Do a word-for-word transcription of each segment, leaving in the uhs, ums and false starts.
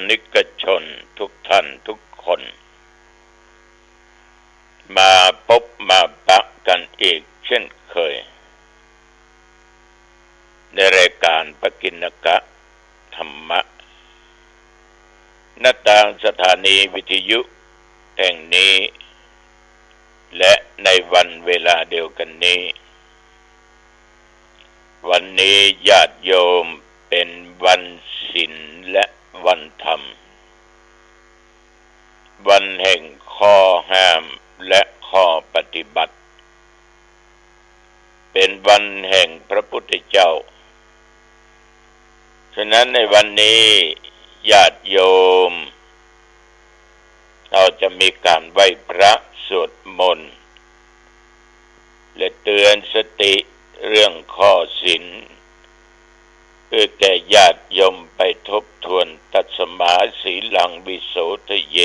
นิกชนทุกท่านทุกคน มาปบมาปะกั๋นอีกเช่นเคย ในรายก๋านปกิณกะธรรมะ ณ ตางสถานีวิทยุแห่งนี้ และในวันเวลาเดียวกั๋นนี้ วันนี้ญาติโยมเป๋นวันศีลและวันธรรม วันแห่งข้อห้ามและข้อปฏิบัติ เป๋นวันแห่งพระพุทธเจ้า ฉะนั้นในวันนี้ญาติโยม เฮาจะมีก๋านไหว้พระสวดมนต์ และเตื๋อนสติเรื่องข้อศีล เปื้อแก่ญาติโยมไปทบทวน ตัสสมาสีลังวิโสทะเย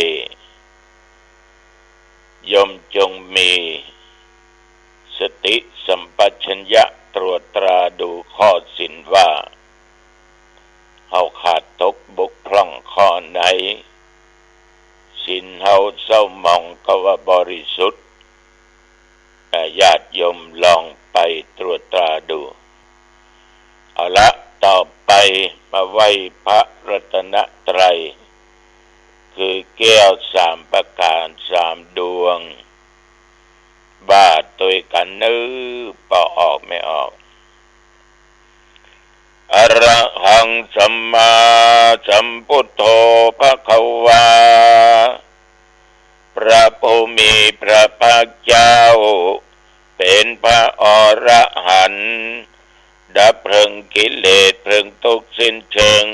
โยมจงมีสติสัมปชัญญะตรวจตราดูข้อศีลว่า เฮาขาดตกบกพร่องข้อไหน ศีลเฮาเศร้าหมองกาว่าบริสุทธิ์ อ่า ญาติโยมลองไปตรวจตราดู เอาละ ต่อไปมาไหว้พระรัตนตรัย คือแก้วสามประก๋านสามดวง ว่าตวยกั๋นเน่อ ปอออกไม่ออก อะระหังสัมมาสัมพุทโธภะคะวา พระผู้มีพระภาคเจ้า เป๋นพระอรหันต์ ดับเพลิงกิเลสเพลิงทุกข์สิ้นเชิง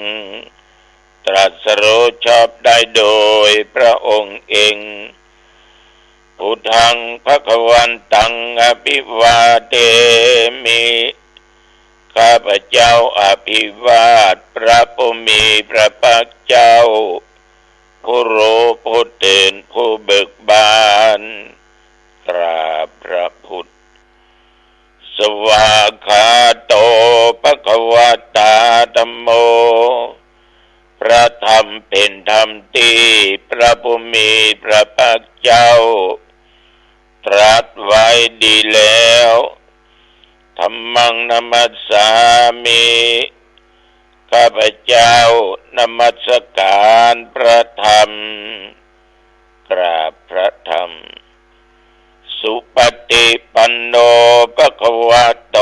ตรัสรู้ชอบได้โดยพระองค์เอง พุทธังภะคะวันตังอะภิวาเทมิ ข้าพเจ้าอภิวาทพระผู้มีพระภาคเจ้า ผู้รู้ผู้ตื่นผู้เบิกบาน กราบพระพุทธ สวากขาโตภะคะวะตาธัมโม พระธรรมเป๋นธรรมตี้พระผู้มีพระภาคเจ้า ตรัสไว้ดีแล้ว ธัมมังนะมัสสามิ ข้าพเจ้านมัสก๋านพระธรรม กราบพระธรรม สุปฏิปันโนภะคะวะโต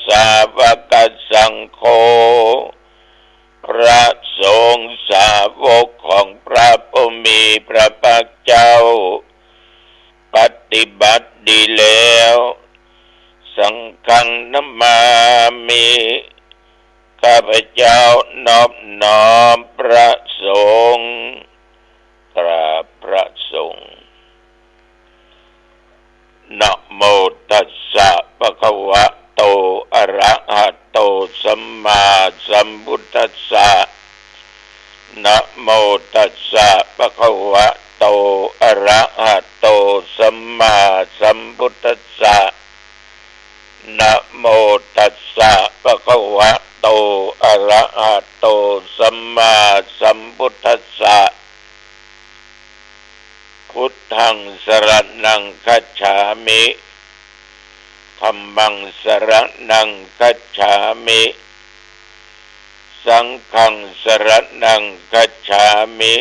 สาวกสังโฆ พระสงฆ์สาวกของพระผู้มีพระภาคเจ้า ปฏิบัติดีแล้ว สังฆังนะมามิ ข้าพเจ้านอบน้อมพระสงฆ์ กราบพระสงฆ์ นะโมตัสสะภะคะวะโต อะระหะโต สัมมาสัมพุทธัสสะ นะโมตัสสะภะคะวะโต อะระหะโต สัมมาสัมพุทธัสสะ นะโมตัสสะภะคะวะโต อะระหะโต สัมมาสัมพุทธัสสะ พุทธังสรณังคัจฉามิ ธัมมังสรณังคัจฉามิ สังฆังสรณังคัจฉามิ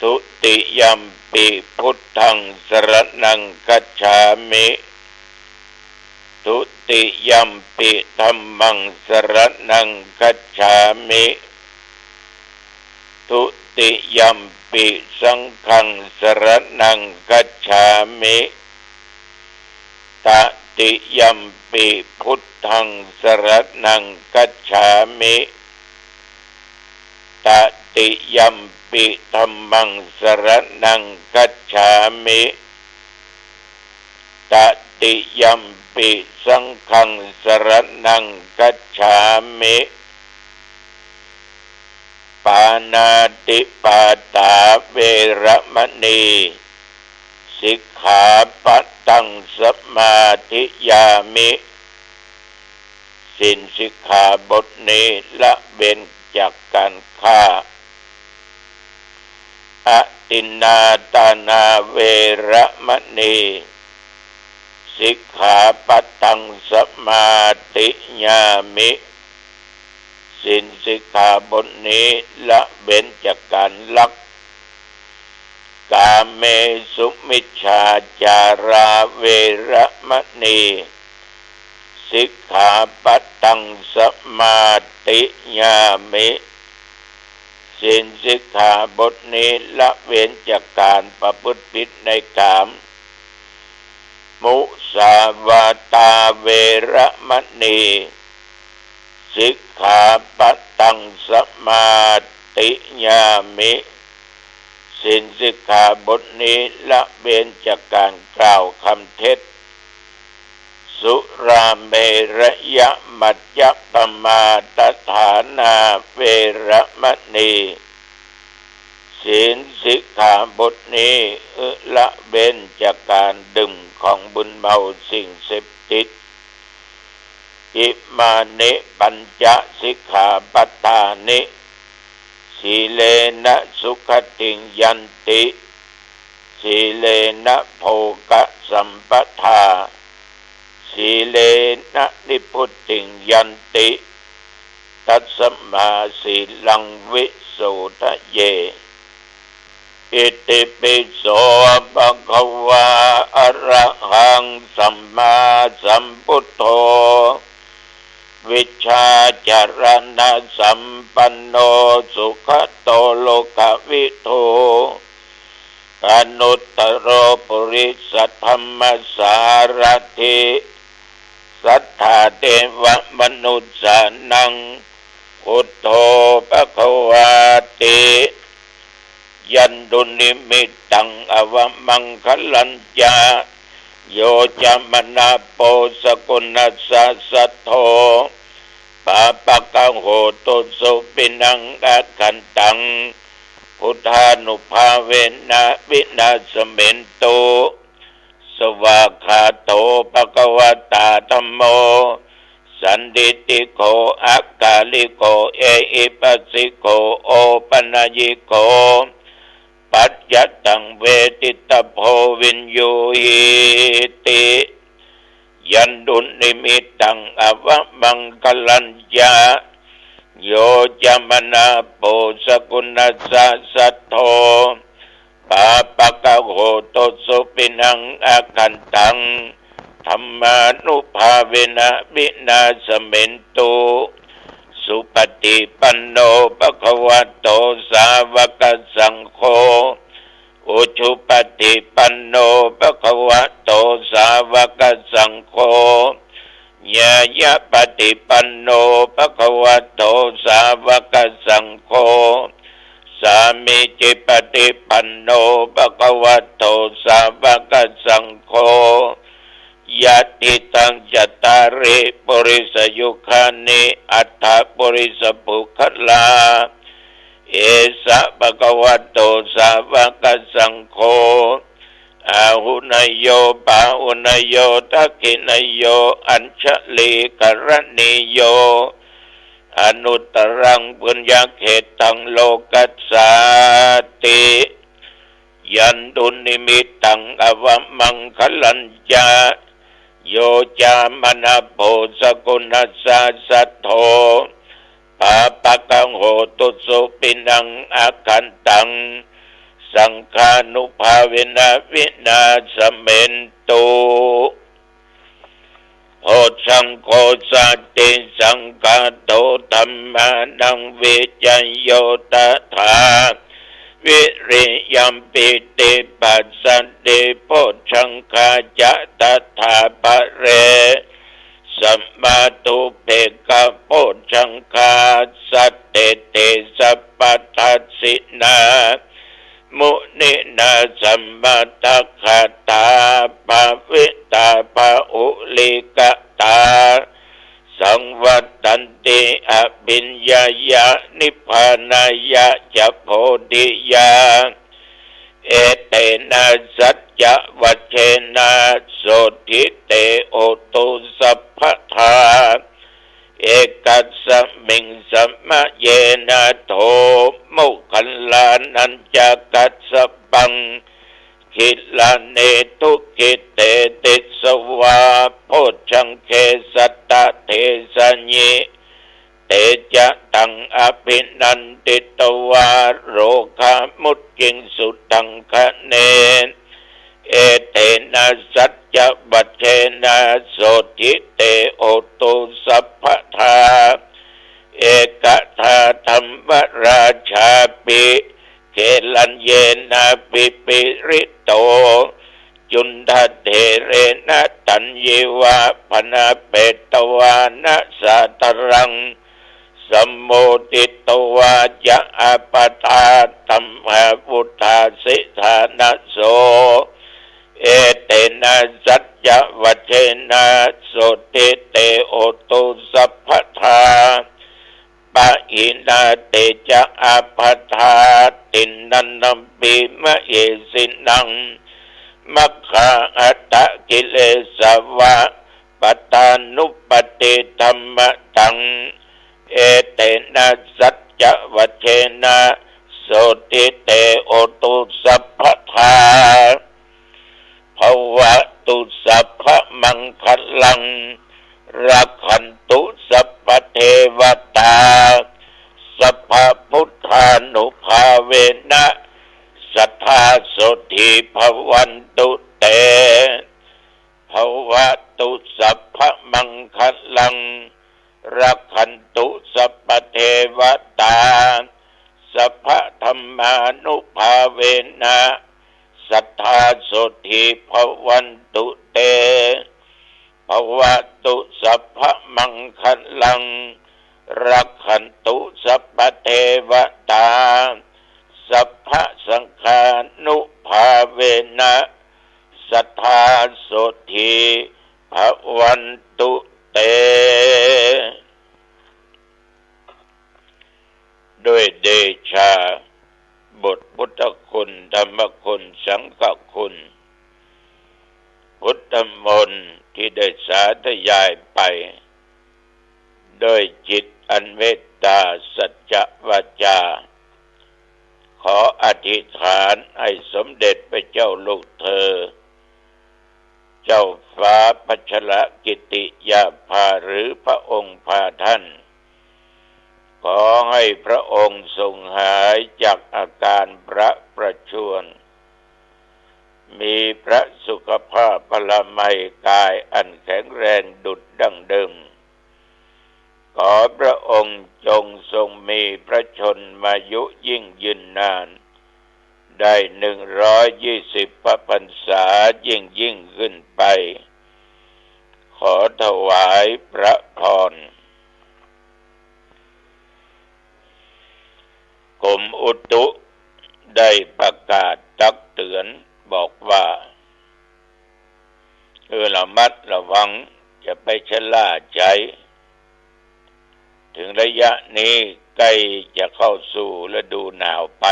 ทุติยัมปิพุทธังสรณังคัจฉามิ ทุติยัมปิธัมมังสรณังคัจฉามิ ทุติยัมปิสังฆังสรณังคัจฉามิ ตติยัมปิพุทธังสรณังคัจฉามิ ตติยัมปิธัมมังสรณังคัจฉามิ ตติยัมปิสังฆังสรณังคัจฉามิ ปาณาติปาตาเวระมะณี สิกขาปะตังสมาธิยามิ ศีลสิกขาบทนี้ละเว้นจากการฆ่า ทินนาทานาเวระมะณี สิกขาปะทังสมาธิยามิ ศีลสิกขาบทนี้ละเว้นจากการลัก กาเมสุมิจฉาจาราเวระมะณี สิกขาปะทังสมาธิยามิ ศีลสิกขาบทนี้ละเว้นจากการประพฤติผิดในกาม มุสาวาทาเวระมะณี สิกขาปะทังสมาธิยามิ ศีลสิกขาบทนี้ละเว้นจากการกล่าวคำเท็จ สุราเมรยมัจจปมาทฐานาเวระมะณี ศีลสิกขาบทนี้ละเว้นจากการดื่มของมึนเมาสิ่งเสพติด อิมานิปัญจสิกขาปะทานิ สีเลนะสุขติงยันติ สีเลนะโภคะสัมปทา สีเลนะนิพพุติงยันติ ตัสมาสีลังวิโสทะเย อิติปิโสภะคะวา อะระหังสัมมาสัมพุทโธ วิชชาจารณะสัมปันโน สุขะโตโลกะวิทู อนุตตโรปุริสะธัมมะสารถิ สัทธาเทวะมนุสสานัง พุทโธภะคะวาติ ยันตุนิมิตตังอวมังคะลัญจะ โยจะมะนะโป สะกุณัสสะสัทโธ ปาปะกะโหตุสุปินังอะคันตัง พุทธานุภาเวนะวินาสเมนตุ สวากขาโตภะคะวะตาธัมโม สันทิฏฐิโก อะกาลิโก เอหิปัสสิโก โอปะนะยิโก ปัจจะตังเวทิตะโพ วิญญูหีติ ยันตุนิมิตตังอวมังคะลัญจะ โยจะมะนะโป สะกุณัสสะสัทโธ ปาปะกะโหตุสุปินังอะคันตัง ธัมมานุภาเวนะวินาสเมนตุ สุปะฏิปันโนภะคะวะโต สาวะกะสังโฆ อุจุปะฏิปันโนภะคะวะโต สาวะกะสังโฆ ญาญาปะฏิปันโนภะคะวะโต สาวะกะสังโฆ สามีจิปะฏิปันโนภะคะวะโต สาวะกะสังโฆ ยะติตังจัตตาริปุริสะยุคานิ อัตถะปุริสะปุคคลา เอสะภะคะวะโต สาวะกะสังโฆ อาหุเนโย ปาหุเนโย ทักขิเนโย อัญชลีกะรณีโย อนุตตรังปุญญะเขตตังโลกัสสาติ ยันตุนิมิตตังอวมังคะลัญจะ โยจะมะนะโป สะกุณัสสะสัทโธ ปาปะกะโหตุสุปินังอะคันตัง สังฆานุภาเวนะวินาสเมนตุ โพชฌังโค สัตติสังคาโต ธัมมานังวิจโย ตถา วิริยัม ปีติ ปัสสัตติ โพชฌังคาจะ ตถาปะเร สมาธุปเปกขะโพชฌังคา สัตเต เต สัพพะทัสสินา มุนินา สมะทะกะตา ภาวิตา บาหุลีกะตา สังวัตตันติ อภิญญายะ นิพพานายะจะ โพธิยา เอเตนะ สัจจะวัจเจนะ โสตถิเต โหตุ สัพพะทา เอกัสสะมิง สะมะเยนะ โท โมคคัลลานัญจะกัสสะ ปัง กิลาเน ทุกขิเต ติสสะวา โพชฌังเข สัตตะเทสะยิ เตจะตัง อภินันทิตวา โรคามุจจิงสุทังคะเน เอเตนะ สัจจวัจเจนะ โสตถิเต โหตุ สัพพะทา เอกะทา ธัมมราชาปิ เกลัญเยนะ ปิปิริโต จุณฑะเถเรนะ ตัญญิวา พนะเปตวานะ สาทะรัง สัมโมทิตวา จะ อาปะทา ธัมมา วุฑฒาสิทานะโส เอเตนะ สัจจวัจเจนะ โสตถิเต โหตุ สัพพะทา ปะหินา เตจะ อาปะทา ติณณัมปี มะเหสินัง มัคคาหะตะ กิเลสาวะ ปะทานุปัตติ ธัมมะตัง เอเตนะ สัจจวัจเจนะ โสตถิเต โหตุ สัพพะทา ภะวะตุ สัพพะมังคะลัง รักขันตุ สัพพะเทวะตา สัพพะพุทธานุภาเวนะ สัตถา โสตถิ ภะวันตุ เต ภะวะตุ สัพพะมังคะลัง รักขันตุ สัพพะเทวะตา สัพพะธัมมานุภาเวนะ สัตถา โสตถิ ภะวันตุ เต ภะวะตุ สัพพะมังคะลัง รักขันตุ สัพพะเทวะตา สัพพะสังฆานุภาเวนะ สัตถา โสตถิ ภะวันตุ เต ด้วยเดชาบทพุทธคุณ ธรรมคุณ สังฆคุณ พุทธมนต์ที่ได้สาธยายไป ด้วยจิตอันเมตตาสัจจวาจา ขออธิษฐานให้สมเด็จพระเจ้าลูกเธอ เจ้าฟ้าพัชรกิติยาภา หรือพระองค์พาท่าน ขอให้พระองค์ทรงหายจากอาการพระประชวร มีพระสุขภาพพลามัยกายอันแข็งแรงดุจดั้งเดิม ขอพระองค์จงทรงมีพระชนมายุยิ่งยืนนาน ได้หนึ่งร้อยยี่สิบพระพรรษายิ่งยิ่งขึ้นไป ขอถวายพระพร กรมอุตุได้ประกาศตักเตือนบอกว่า เออ ระมัดระวัง อย่าไปชะล่าใจ ถึงระยะนี้ใกล้จะเข้าสู่ฤดูหนาวไป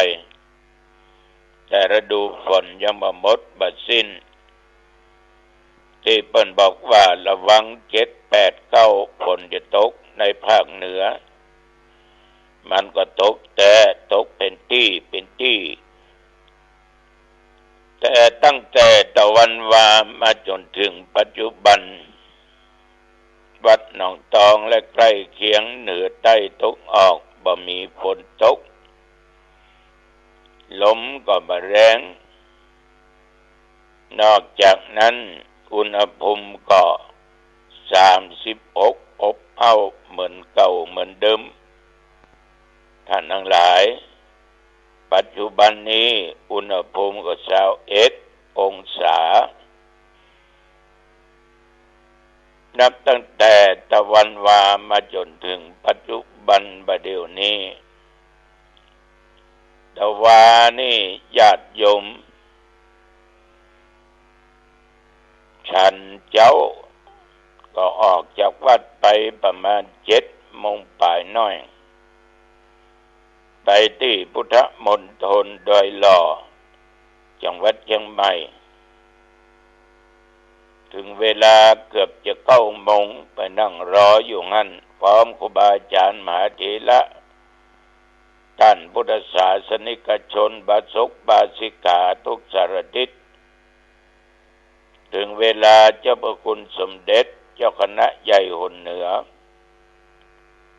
แต่ฤดูฝนยังบ่หมดบ่สิ้น ตี้เปิ้นบอกว่าระวังเจ็ด แปด เก้า ฝนจะตกในภาคเหนือ มันก็ตกแต๊ ตกเป๋นตี้เป๋นตี้ แต่ตั้งแต่ตะวันวามาจ๋นเถิงปัจจุบัน วัดหนองตองและใก้เคียงเหนือใต้ตะวันออกบ่มีฝนตก ลมก็บ่แรง นอกจากนั้นอุณหภูมิก็สามสิบหกอบอ้าวเหมือนเก่าเหมือนเดิม ท่านทั้งหลาย ปัจจุบันนี้อุณหภูมิก็ซาวเอ็ดองศา นับตั้งแต่ตะวันวามาจ๋นเถิงปัจจุบันบ่าเดี่ยวนี้ ตะวานี้ญาติโยม ฉันเจ๊าก็ออกจากวัดไปประมาณเจ็ดโมงป๋ายหน้อย ไปตี้พุทธมณฑลดอยหล่อ จังหวัดเจียงใหม่ เถิงเวลาเกือบจะเก้าโมง ไปนั่งรออยู่หั้น พร้อมครูบาอาจ๋ารย์มหาเถระ ต้านพุทธศาสนิกชน อุบาสกอุบาสิกา ทุกสารทิศ เถิงเวลาเจ้าพระคุณสมเด็จเจ้าคณะใหญ่หนเหนือ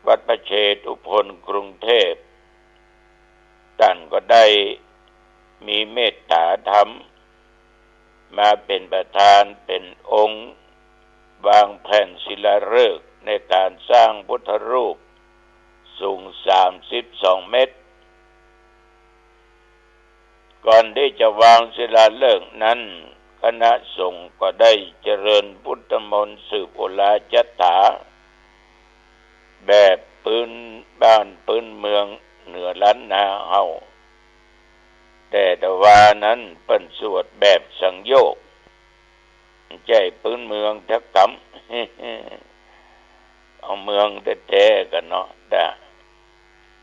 วัดพระเชตุพนกรุงเทพ ต้านก็ได้มีเมตตาธรรม มาเป๋นประธานเป๋นองค์ วางแผ่นศิลาฤกษ์ในก๋านสร้างพุทธรูปสูงสามสิบสองเมตร ก่อนตี้จะวางศิลาฤกษ์นั้น คณะสงฆ์ก็ได้เจริญพุทธมนต์สืบโอลาจาถา แบบปื้นบ้านปื้นเมืองเหนือล้านนาเฮา แต่ตะวานั้นเปิ้นสวดแบบสังโยค บ่ใจ้ปื้นเมืองสักกำ เอาเมืองแต๊ๆ กั๋นเนาะ แต่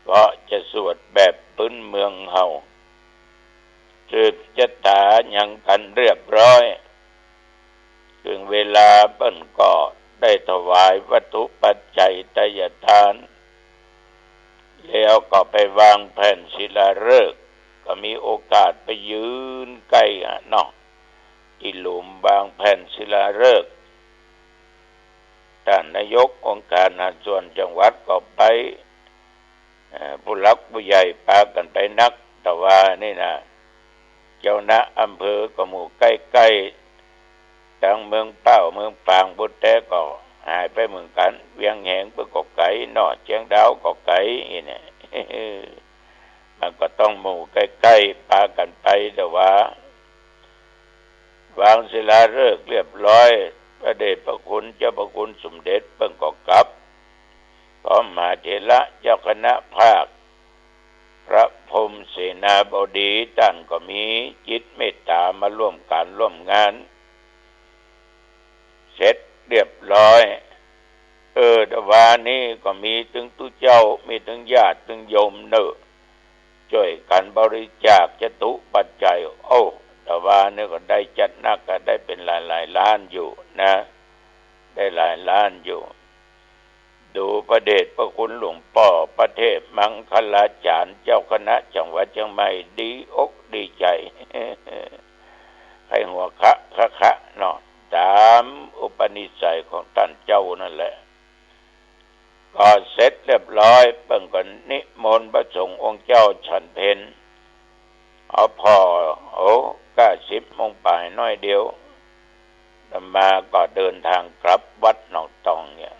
เพราะจะสวดแบบปื้นเมืองเฮา สืบจาถาหยังกั๋นเรียบร้อย เถิงเวลาเปิ้นก็ได้ถวายวัตถุปัจจัยไตยทาน แล้วก็ไปวางแผ่นศิลาฤกษ์ ก็มีโอกาสไปยืนใก้อะเนาะ ตี้หลุมวางแผ่นศิลาฤกษ์ ต้านนายกองค์การหาส่วนจังหวัดก็ไป เอ่อ ผู้หลักผู้ใหญ่ปากั๋นไปนัก ตะวานี่นะ เจ้าหน้าอำเภอก็หมู่ใก้ๆ ตังเมืองเป้าเมืองปางปู้นแต๊ก็หายไปเหมือนกั๋น เวียงแหงปู้นก็ไก๋เนาะ เจียงดาวก็ไก๋ อี้เนี่ย มันก็ต้องหมู่ใก้ๆ ปากั๋นไป ตะวา วางศิลาฤกษ์เรียบร้อย พระเดชพระคุณเจ้าพระคุณสมเด็จเปิ้นก็กลับ พร้อมมหาเถระเจ้าคณะภาค พระพรหมเสนาบดี ต้านก็มีจิตเมตตามาร่วมก๋านร่วมงาน เสร็จเรียบร้อย เออ ตะวานี้ก็มีตึงตุ๊เจ้า มีตึงญาติตึงโยมเน่อ จ้วยกั๋นบริจาคจตุปัจจัย โอ้ ตะวานี้ก็ได้จัดหนัก ก็ได้เป๋นหลายๆ ล้านอยู่นะ ได้หลายล้านอยู่ ดูพระเดชพระคุณหลวงป้อพระเทพมังคลาจ๋ารย์เจ้าคณะจังหวัดเจียงใหม่ดีอกดีใจ๋ ใค่หัวคะคะคะเนาะ ต๋ามอุปนิสัยของต้านเจ้านั่นแหละ ก็เสร็จเรียบร้อย เปิ้นก็นิมนต์พระสงฆ์องค์เจ้าฉันเพล เอาผ่อ โอ้ ก้าสิบโมงป๋ายหน้อยเดียว อาตมาก็เดินทางกลับวัดหนองตองเนี่ย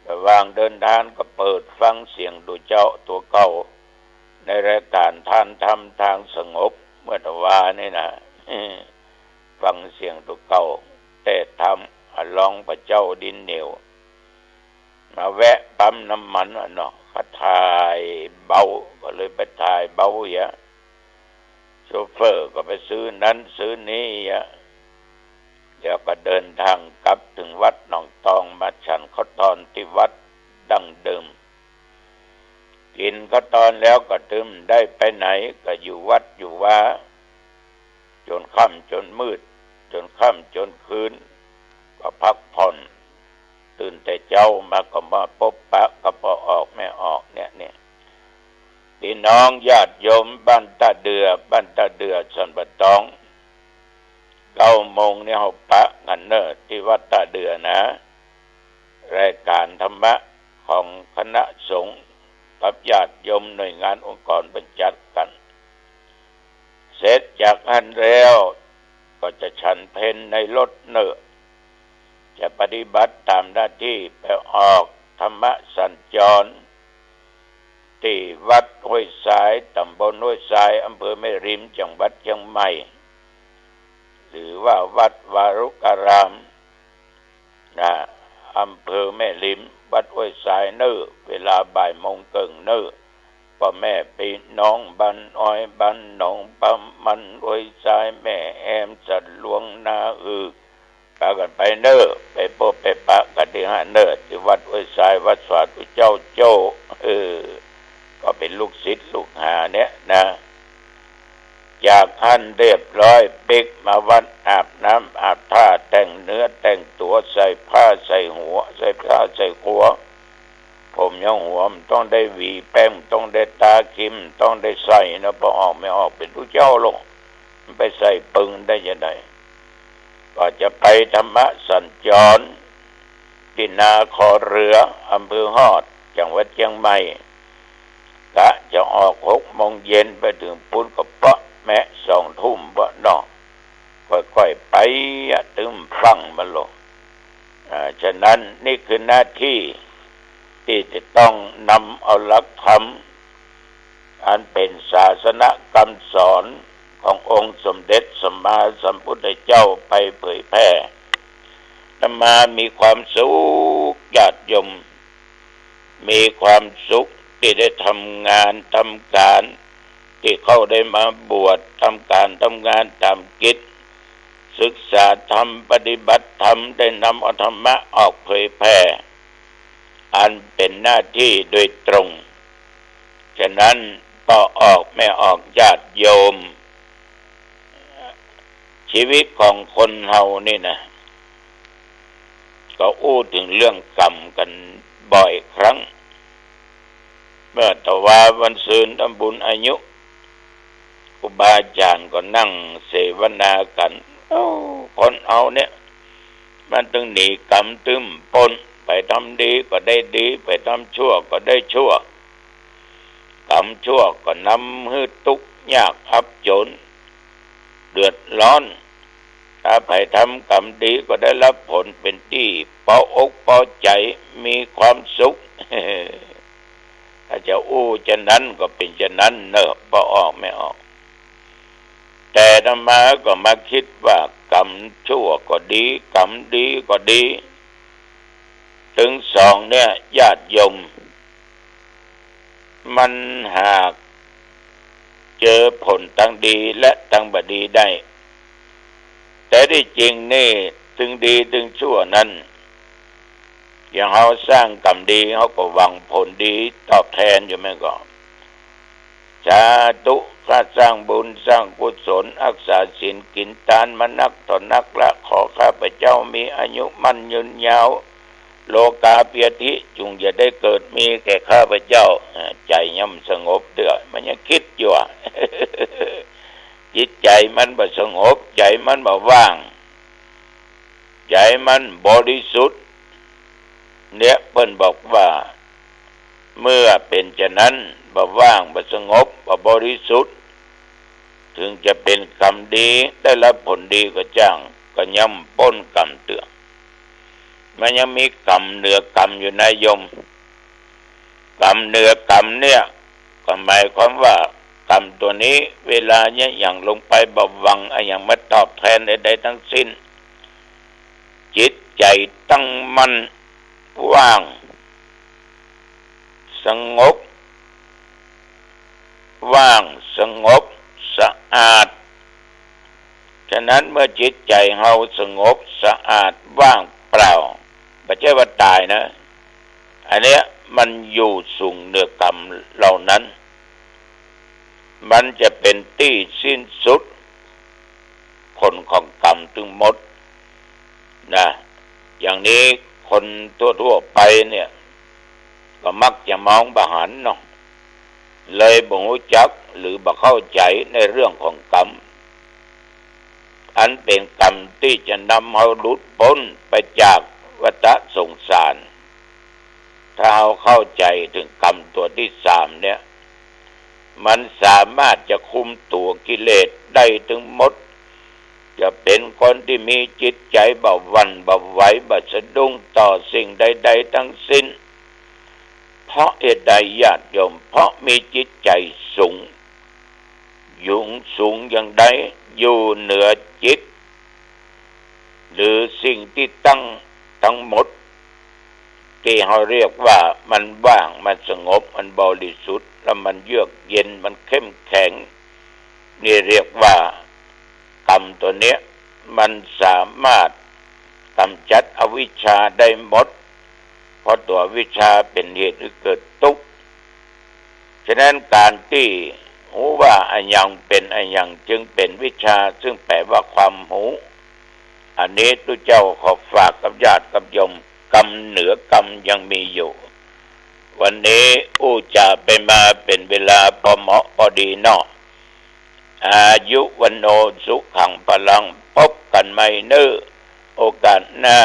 ระหว่างเดินทางก็เปิดฟังเสียงดูเจ้าตั๋วเก่า ในรายก๋านทานธรรมทางสงบเมื่อตะวานี่นะ ฟังเสียงตั๋วเก่า เตศน์ธรรม อะ หลวงป้อเจ้าดินเหนียว มาแวะปั๊มน้ำมันอะเนาะ ก็ถ่ายเบา ก็เลยไปถ่ายเบาเหีย โชเฟอร์ก็ไปซื้อนั้นซื้อนี้อะ แล้วก็เดินทางกลับเถิงวัดหนองตอง มาฉันข้าวตอนตี้วัดดั้งเดิม กิ๋นข้าวตอนแล้วก็ตึงได้ไปไหน ก็อยู่วัดอยู่วา จ๋นค่ำจ๋นมืด จ๋นค่ำจ๋นคืน ก็พักผ่อน ตื่นแต่เจ๊ามาก็มาปบปะกับป้อออกแม่ออกเนี่ย เนี่ย ปี้น้องญาติโยมบ้านต้าเดื่อ บ้านต้าเดื่อสันป่าตอง เก้าโมงนี่เฮาปะกั๋นเน่อ ตี้วัดต้าเดื่อนะ รายก๋านธรรมะของคณะสงฆ์กับญาติโยมหน่วยงานองค์กรเปิ้นจัดกั๋น เสร็จจากหั้นแล้วก็จะฉันเพลในรถเน่อ จะปฏิบัติต๋ามหน้าตี้ไปออกธรรมสัญจร ตี้วัดห้วยทราย ต๋ำบลห้วยทราย อำเภอแม่ริม จังหวัดเจียงใหม่ หรือว่าวัดวารุการาม นะ อำเภอแม่ริม วัดห้วยทรายเน่อ เวลาบ่ายโมงเกิ่งเน่อ ป้อแม่ปี้น้องบ้านอ้อย บ้านหนองปะมัน ห้วยทราย แม่แอม สันหลวง นาอือ ปากั๋นไปเน่อ ไปปบไปปะกั๋นตี้หั้นเน่อ ตี้วัดห้วยทราย วัดสาธุเจ้าโจ้ เออ ก็เป๋นลูกศิษย์ลูกหาเนี่ยนะ จากหั้นเรียบร้อย ปิ๊กมาวัดอาบน้ำอาบท่า แต่งเนื้อแต่งตั๋ว ใส่ผ้าใส่หัว ใส่ผ้าใส่ครัว ผ ผมย้อมหัว บ่ต้องได้หวีแป้ง บ่ต้องได้ตาครีม บ่ต้องได้ใส่นะ ป้อออกแม่ออก เป๋นตุ๊เจ้าโลก ไปใส่ปึงได้จาใด ก็จะไปธรรมสัญจร ตี้นาคอเรือ อำเภอฮอด จังหวัดเจียงใหม่ กะจะออกหกโมงเย็น ไปเถิงปู๊นก็เปาะแมะสองทุ่มเปาะเนาะ ก้อยๆ ไปอะ ตึงฟั่งมันโลก อ่า ฉะนั้นนี่คือหน้าตี้ ตี้จะต้องนำเอาหลักธรรม อันเป๋นศาสนกำสอนขององค์สมเด็จสัมมาสัมพุทธเจ้าไปเผยแผ่ อาตมามีความสุข ญาติโยม มีความสุขตี้ได้ทำงานทำก๋าน ตี้เขาได้มาบวชทำก๋านทำงานต๋ามกิจ ศึกษาธรรม ปฏิบัติธรรม ได้นำเอาธรรมะออกเผยแผ่ อันเป๋นหน้าตี้โดยตรง ฉะนั้นป้อออกแม่ออก ญาติโยม ชีวิตของคนเฮานี่นะ ก็อู้เถิงเรื่องกรรมกั๋นบ่อยครั้ง เมื่อตะวาวันซืนทำบุญอายุ ครูบาอาจ๋ารย์ก็นั่งเสวนากั๋น เอ้า คนเฮาเนี่ย มันตึงหนีกรรมตึงป๊น ไปทำดีก็ได้ดี ไปทำชั่วก็ได้ชั่ว กรรมชั่วก็นำหื้อตุ๊กข์ยากอับจ๋น เดือดร้อน ถ้าใผทำกรรมดีก็ได้รับผลเป๋นตี้ปออกปอใจ๋ มีความสุข ถ้าจะอู้จานั้นก็เป๋นจานั้นเนาะ ป้อออกแม่ออก แต่อาตมาก็มาคิดว่ากรรมชั่วก็ดี กรรมดีก็ดี ตึงสองเนี่ย ญาติโยม มันหากเจอผลตังดีและตังบ่ดีได้ แต่ตี้จริงนี่ตึงดีตึงชั่วนั้น อย่างเฮาสร้างกรรมดี เฮาก็หวังผลดีตอบแทนอยู่แม่นก่อ สาธุ ข้าสร้างบุญสร้างกุศล ฮักษาศีลกิ๋นตานมานักต่อนักละ ขอข้าพเจ้ามีอายุมั่นยืนยาว โลกาภิวัตถิ จุ่งอย่าได้เกิดมีแก่ข้าพเจ้า อ่า ใจ๋ย่อมสงบเตื้อ มันยังกึ๊ดอยู่อะ จิตใจ๋มันบ่สงบ ใจ๋มันบ่ว่าง ใจ๋มันบ่บริสุทธิ์ เนี่ยเปิ้นบอกว่า เมื่อเป๋นจานั้น บ่ว่าง บ่สงบ บ่บริสุทธิ์ เถิงจะเป๋นกรรมดี ได้รับผลดีก็จ้าง ก็ย่อมป๊นกรรมเตื้อ มันยังมีกรรมเหนือกรรมอยู่นะโยม กรรมเหนือกรรมเนี่ย ก็หมายความว่ากรรมตั๋วนี้ เวลาเยียะหยังลงไปบ่หวังอะหยังมาตอบแทนใดๆ ตึงสิ้น จิตใจ๋ตั้งมั่น ว่าง สงบ ว่าง สงบ สะอาด ฉะนั้นเมื่อจิตใจ๋เฮาสงบ สะอาด ว่างเปล่า บ่ใจ้ว่าต๋ายนะ อันเนี้ยมันอยู่สูงเหนือกรรมเหล่านั้น มันจะเป๋นตี้สิ้นสุด ผลของกรรมตึงหมดนะ อย่างนี้คนทั่วๆ ไปเนี่ย ก็มักจะมองบ่หันเนาะ เลยบ่ฮู้จักหรือบ่เข้าใจ๋ในเรื่องของกรรม อันเป๋นกรรมตี้จะนำเฮาหลุดป๊นไปจากวัฏสงสาร ถ้าเฮาเข้าใจ๋เถิงกรรมตั๋วตี้สามเนี่ย มันสามารถจะคุมตั๋วกิเลสได้ตึงหมด จะเป๋นคนตี้มีจิตใจ๋บ่หวั่นบ่ไหว บ่สะดุ้งต่อสิ่งใดๆ ตึงสิ้น เพราะเหตุใดญาติโยม เพราะมีจิตใจ๋สูง อยู่สูงอย่างใด อยู่เหนือจิต หรือสิ่งตี้ตั้งตึงหมด ตี้เฮาเรียกว่ามันว่าง มันสงบ มันบริสุทธิ์ แล้วมันเยือกเย็น มันเข้มแข็ง นี่เรียกว่ากรรมตั๋วเนี้ย มันสามารถกำจัดอวิชชาได้หมด เพราะตั๋วอวิชชาเป๋นเหตุหื้อเกิดตุ๊กข์ ฉะนั้นก๋านตี้ฮู้ว่าอะหยังเป๋นอะหยัง จึงเป๋นวิชชา ซึ่งแปลว่าความฮู้ อันนี้ตุ๊เจ้าขอฝากกับญาติกับโยม กรรมเหนือกรรมยังมีอยู่ วันนี้อู้จ๋าไปมาเป๋นเวลาปอเหมาะปอดีเนาะ อายุ วัณโณ สุขัง พลัง ปบกั๋นใหม่เน่อ โอกาสหน้า